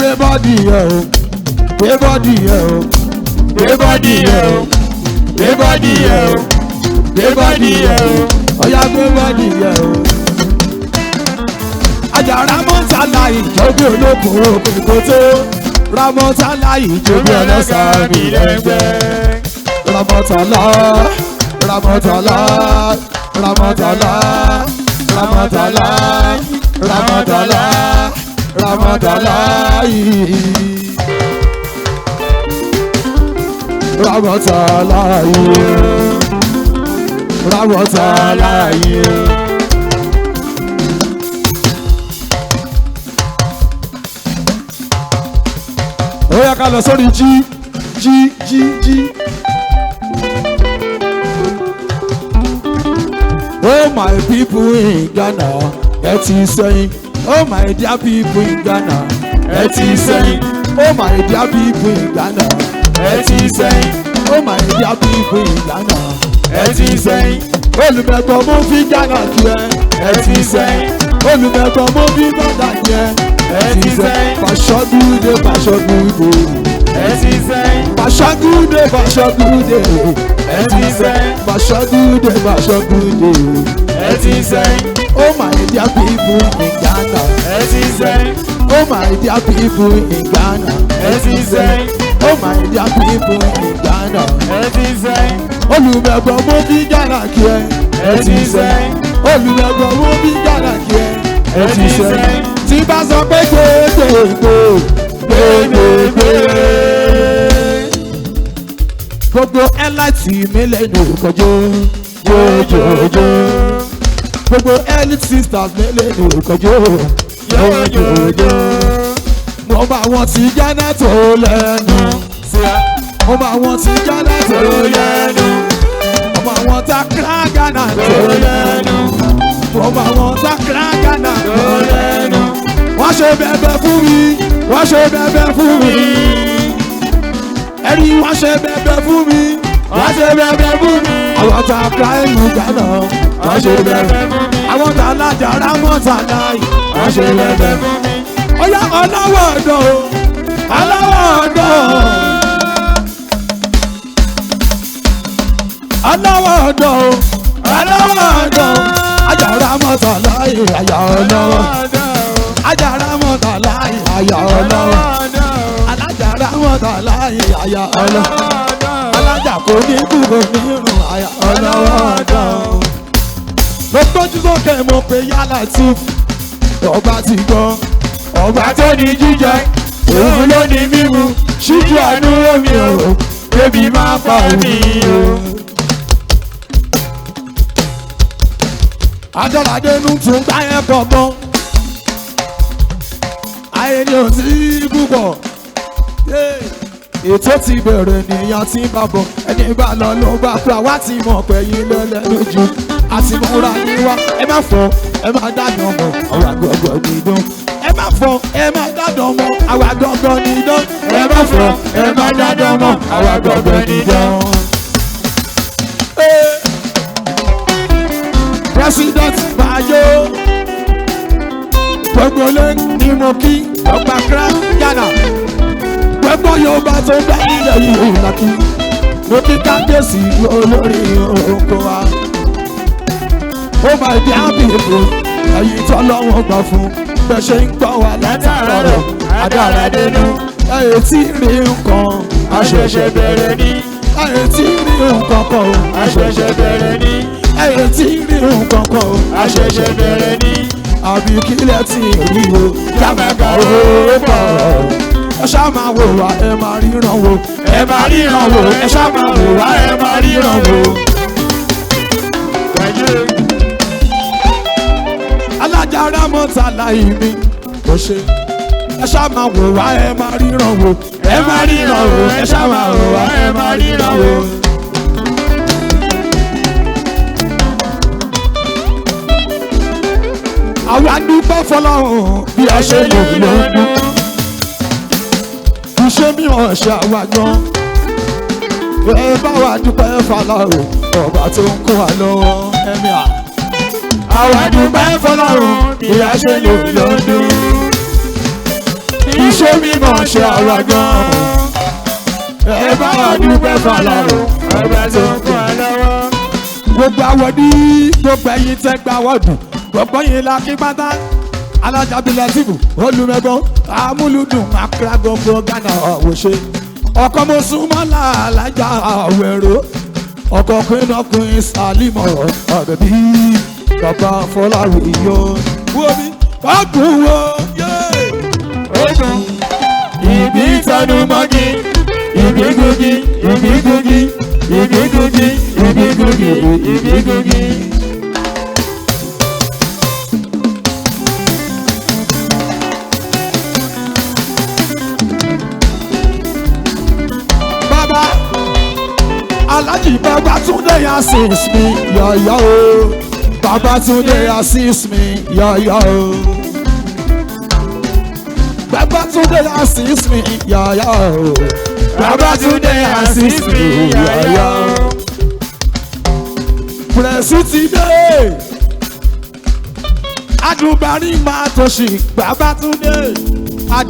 Gbé bọ́dì yẹ o, gbé bọ́dì yẹ o, gbé bọ́dì yẹ o, gbé bọ́dì yẹ o, gbé bọ́dì yẹ o, ọ̀yá gbé bọ́dì yẹ o. Àjàrà mọ́tàlá ìjọba olókùn òkùnkùn tó Ramọ́tàlá ìjọba ọlọ́sàn-án lẹ́gbẹ́. Ramọ́tàlá Ramọ́tàlá Ramọ́tàlá Ramọ́tàlá Ramọ́tàlá Ramọ́tàlá yìí. Ramọ́tàlá yìí. Ramọ́tàlá yìí. Ó yá ká lọ sórí G G G G. Oh my people in Ghana, ẹ ti sẹ́yìn. Oh my dear people in Ghana, ẹ ti sẹ́yìn. Oh my dear people in Ghana, ẹ ti sẹ́yìn. Oh my dear people in Ghana, ẹ ti sẹ́yìn. Olùmẹ̀kọ́ mú fi Ghana kí ẹ, ẹ ti sẹ́yìn. Olùmẹ̀kọ́ mú fi Ghana kí ẹ, ẹ ti sẹ́yìn. Pàṣọ́gùdé pàṣọ́gùdé, Ẹ ti sẹ́yìn. pàṣọ́gùdé pàṣọ́gùdé, ẹ ti sẹ́yìn. Pàṣọ́gùdé pàṣọ́gùdé. Ẹ ti sẹ́yìn. Oh my dear people in Ghana. Ẹ ti sẹ́yìn. Oh my dear people in Ghana. Ẹ ti sẹ́yìn. Oh my dear people in Ghana. Ẹ ti sẹ́yìn. Olùmẹ̀gbọ́n mú bí Ghana kí ẹ. Ẹ ti sẹ́yìn. Olùmẹ̀gbọ́n mú bí Ghana kí ẹ. Ẹ ti sẹ́yìn. Tí bá sọ pé gbégbégbé gbégbégbé. Gbogbo ẹláìtì mi lẹ́nu ìkọjú jójójó. Gbogbo elite sisters mi lẹ́nu ìkọjú jójójó. Mo bá wọn ti Ghana tó lẹ́nu. Mo bá wọn ti Ghana tó lẹ́nu. Mo bá wọn ta Accra Ghana tó lẹ́nu. Mo bá wọn ta Accra Ghana tó lẹ́nu. Wọ́n ṣe bẹ̀bẹ̀ fún mi, wọ́n ṣe bẹ̀bẹ̀ fún mi. Ẹni wọ́n ṣe bẹ̀bẹ̀ fún mi, wọ́n ṣe bẹ̀bẹ̀ fún mi. Àwọn ta Accra ìlú Ghana, wọ́n ṣe bẹ̀bẹ̀ fún mi. Àwọn ta alájà rámọ́ta láì, wọ́n ṣe bẹ̀bẹ̀ fún mi. Ọyá ọlọ́wọ́ ọ̀dọ́ o, ọlọ́wọ́ ọ̀dọ́ o. Ọlọ́wọ́ ọ̀dọ́ o, ọlọ́wọ́ ọ̀dọ́ o. Àjàrà mọ́ta láì, àyà ọlọ́wọ́. Àjàrà mọ́ta láì, àyà ọlọ́wọ́. Alájàrà mọ́ta láì, àyà ọlọ́wọ́. Alájà kò ní kú kò ní rùn, àyà ọlọ́wọ́ ọ̀dọ́ o. Mo gbójú sókè mo pe yálà tí ọba ti gbọ́. Ọba tó ní jíjẹ, òun ló ní mímu. Ṣíjú àánú omi o, bébí máa pa mí o. Adọ́ládé ń tún gbá yẹn pọ̀ mọ́. Ayé ni ò sí púpọ̀. Ètò ti bẹ̀rẹ̀ nìyẹn tí ń bá bọ̀. Ẹni bá lọ ló bá fura wá ti mọ̀ pé yín lẹ́lẹ́nu jù. Àti múra ní wá. Ẹ má fọ, ẹ má dàdán mọ́, àwa gbọ̀ngàn nìdán. Ẹ má fọ, ẹ má dàdán mọ́, àwa gbọ̀ngàn nìdán. Ẹ má fọ, ẹ má dàdán mọ́, àwa gbọ̀ngàn nìdán. President Bayo gbogbo lé ní mo kí ọgbà Accra Ghana gbogbo Yorùbá tó bẹ nílẹ̀ yìí lọ́kì mo kí kábíyèsí olórí oko wa. Ó máa di àbíkú ẹ̀yìn tọ́lọ́wọ́n gbà fún bẹ́ẹ̀ ṣe ń gbọ́ wa látàárọ̀ adára dénú ẹ̀yìn tí rí nǹkan Àṣẹ̀ṣẹ̀ bẹ̀rẹ̀ ní. ẹ̀yìn tí rí nǹkan kan o Àṣẹ̀ṣẹ̀ bẹ̀rẹ̀ ní. ẹ̀yìn tí rí nǹkan kan o Àṣẹ̀ṣẹ̀ bẹ̀rẹ̀ ní. àbí kílẹ̀ tí rí o jámẹ́ka ó pọ̀ ẹ ṣá máa wò wá ẹ máa ríran wò ẹ máa ríran wò ẹ ṣá máa wò wá ẹ máa ríran wò. Alájà Rámọ́tà láì mi kò ṣe ẹ ṣá máa wò wá ẹ máa ríran wò ẹ máa ríran wò ẹ ṣá máa wò wá ẹ máa ríran wò. Àwa dúpẹ́ fọlọ́run bí a ṣe lò lóògùn. Iṣẹ́ mi ò ṣe àwa gan. Ẹ bá wa dúpẹ́ fọlọ́run ọba tó ń kó wa lọ́wọ́ ẹ̀mí à. Àwa dúpẹ́ fọlọ́run bí a ṣe lò lóògùn. Kì í ṣe mímọ̀ ṣe àwa gan. Ẹ bá wa dúpẹ́ fàlàrò. Ọba tó ń kún wa lọ́wọ́. Gbogbo àwọn ní gbogbo ẹ̀yin tẹ́ gba wọ́ọ̀dù, gbogbo yín la kí pátá. Alájà Bílẹ̀tìfù, olùmẹ̀gbọ́n, amúlùdùn, Accra gbogbo Ghana ọ̀wọ́ṣe. Ọkọ mo súnmọ́ làlájà àwẹ̀rọ. Ọkọ queen of queens Salimọ̀ ọ̀bẹ̀bí. Bàbá Fọláwìyọ. Wo mi, ọ̀gùn wo, yé. Ogun. Ìbí tẹnu mọ́gi. Ìbí gugi. Ìbí gugi. Ìbí gugi. Ìbí gugi. Ìbí gugi. Bàbá Alhaji Babátúndé assist mi yọ̀yọ̀ o. Babátúndé assist mi yọ̀yọ̀ o. Babátúndé assist mi yọ̀yọ̀ o. Babátúndé assist mi yọ̀yọ̀ o. Pẹ̀sù ti dé. Adùnbárí máa tó ṣì Babátúndé.